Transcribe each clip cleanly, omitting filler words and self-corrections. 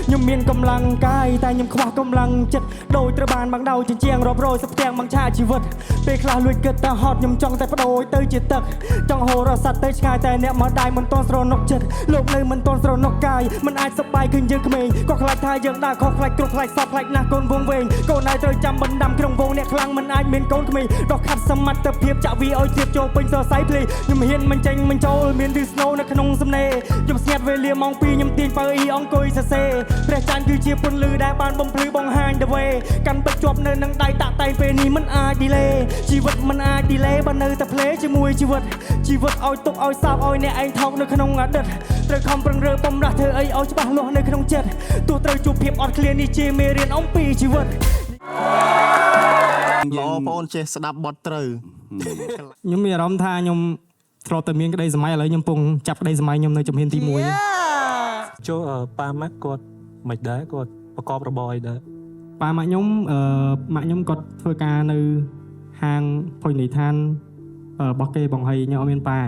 ខ្ញុំមានកម្លាំងកាយតែខ្ញុំខ្វះកម្លាំងចិត្តដោយត្រូវបានបាំងដោយជញ្ជាំងរាប់រយសផ្ទាំងបាំងឆាកជីវិតពេលខ្លះលួចគិតតែហត់ខ្ញុំចង់តែបដូរទៅជាទឹកចង់ហូររស័តទៅឆ្ងាយតែអ្នកមកដៃមិនតន់ស្រណុកចិត្តលោកនៅមិនតន់ស្រណុកកាយមិនអាចសប្បាយឃើញយើងក្មេងក៏ខ្លាចថាយើងដើរខុសខ្លាចគ្រប់ខ្លាចសោកខ្លាចណាស់កូនវងវែងកូនឯងត្រូវចាំបណ្ដាំក្នុងវងអ្នកខ្លាំងមិនអាចមានកូនក្មេងដោះខាត់សមត្ថភាពចាក់វាឲ្យធៀបចូលពេញសរសៃភ្លេងខ្ញុំហ៊ានមិនចេញមិនចូលមានឌឺស្នូនៅក្នុងសំណេរខ្ញុំស្ងាត់វេលាម៉ោង2ខ្ញុំទាញបើអ៊ីអង្គុយសរសេរព្រះច័ន្ទគឺជាពន្លឺដែលបានបំភ្លឺបង្ហាញ the way កាន់បិចជាប់នៅនឹងដៃតាក់តែងពេលនេះមិនអាច delay ជីវិតមិនអាច delay បើនៅតែ play ជាមួយជីវិតជីវិតឲ្យទុកឲ្យសោកឲ្យអ្នកឯងថោកនៅក្នុងអតីតត្រូវខំប្រឹងរើបំរាស់ធ្វើអីឲ្យច្បាស់លាស់នៅក្នុងចិត្តទោះត្រូវជួបភាពអត់ឃ្លាននេះជាមេរៀនអំពីជីវិត ល្អបងចេះស្ដាប់បទត្រូវ ខ្ញុំមានអារម្មណ៍ថាខ្ញុំធ្លាប់តែមានក្តីសម័យឥឡូវខ្ញុំកំពុងចាប់ក្តីសម័យខ្ញុំនៅជំហានទី1 ចូលប៉ាម៉ាក់គាត់មិនដែរគាត់ប្រកបរបរអីដែរ ប៉ាម៉ាក់ខ្ញុំម៉ាក់ខ្ញុំគាត់ធ្វើការនៅហាងភោជនីយដ្ឋានរបស់គេបងហើយខ្ញុំអត់មានប៉ាឯង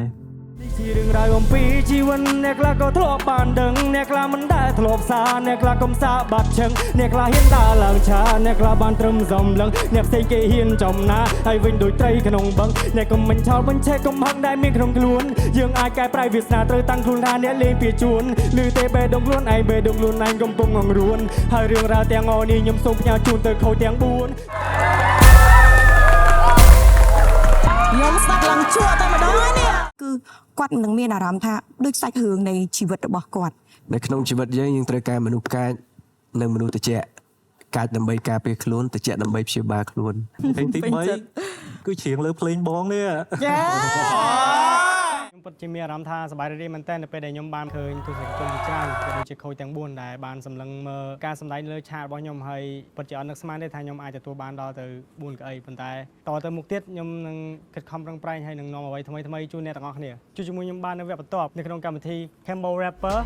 នេះជារឿងរ៉ាវអំពីជីវិតអ្នកខ្លះក៏ធ្លាប់បានដឹងអ្នកខ្លះមិនដែលធ្លាប់សារអ្នកខ្លះកំសាបាត់ឈឹងអ្នកខ្លះហ៊ានដើរឡើងឆាអ្នកខ្លះបានត្រឹមសំឡឹងអ្នកផ្សេងគេហ៊ានចំណាហើយវិញដូចត្រីក្នុងបឹងអ្នកកុំមិនឆោតមិនឆេះកុំហឹងដែលមានក្នុងខ្លួនយើងអាចកែប្រែវាសនាត្រូវតាំងខ្លួនថាអ្នកលេងពីជួនឬទេបេះដូងខ្លួនឯងបេះដូងខ្លួនឯងកំពុងអង្រួនហើយរឿងរ៉ាវទាំងអស់នេះខ្ញុំសូមផ្ញើជូនទៅខូចទាំង4 ខ្ញុំស្ដាប់ឡើងជក់តែម្ដងហើយនេះ គឺគាត់នឹងមានអារម្មណ៍ថាដូចសាច់រឿងនៃជីវិតរបស់គាត់ នៅក្នុងជីវិតយើងយើងត្រូវការមនុស្សកាចនិងមនុស្សត្រជាក់កាចដើម្បីការពារខ្លួនត្រជាក់ដើម្បីព្យាបាលខ្លួន ភ្លេងទី3គឺច្រៀងលើភ្លេងបងនេះ ចា ខ្ញុំពិតជាមានអារម្មណ៍ថាសប្បាយរីករាយមែនទែននៅពេលដែលខ្ញុំបានឃើញទស្សនិកជនជាច្រើនក៏ដូចជាខូចទាំង4ដែលបានសម្លឹងមើលការសម្ដែងលើឆាករបស់ខ្ញុំហើយពិតជាអត់នឹកស្មានទេថាខ្ញុំអាចទទួលបានដល់ទៅ4កៅអីប៉ុន្តែតទៅមុខទៀតខ្ញុំនឹងខិតខំប្រឹងប្រែងហើយនឹងនាំអ្វីថ្មីៗជូនអ្នកទាំងអស់គ្នាជួយជាមួយខ្ញុំបាននៅវគ្គបន្ទាប់នៅក្នុងកម្មវិធី Cambo Rapper